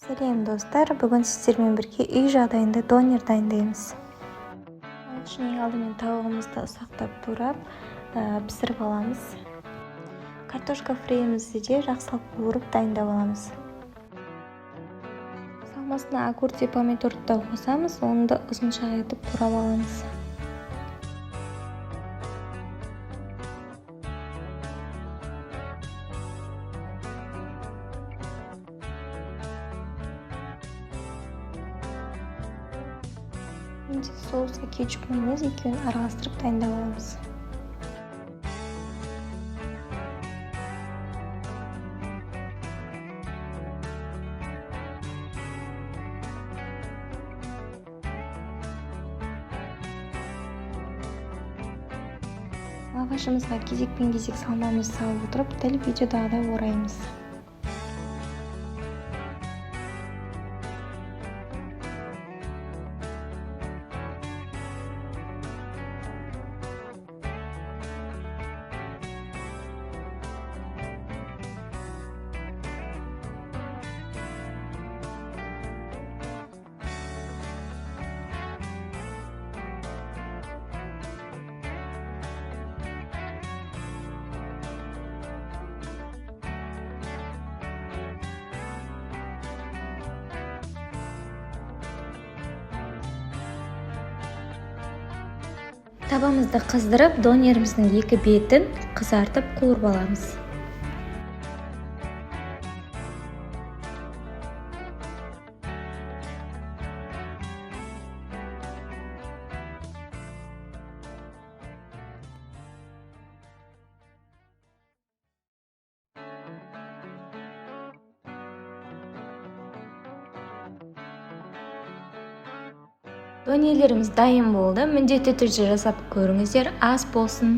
Сәлем, достар! Бүгін сіздермен бірге үй жағдайында донер дайындаймыз. Ол үшін ең алдымен тауығымызды ұсақтап турап, пісіріп аламыз. Картошка фриімізді де жақсылап қуырып, дайындап аламыз. Салмасына огурцы, помидорды да қосамыз, оны да ұзынша етіп турап аламыз. Енді соусқа кетчуп, майонез екеуін араластырып, дайындап аламыз. Лавашымызға кезекпен кезек салмамызды салып отырып, дәл видеодағыдай ораймыз. Табамызды қыздырып, донеріміздің екі бетін қызартып, қуырып аламыз. Донерлеріміз дайын болды. Міндетті түрде жасап көріңіздер. Ас болсын!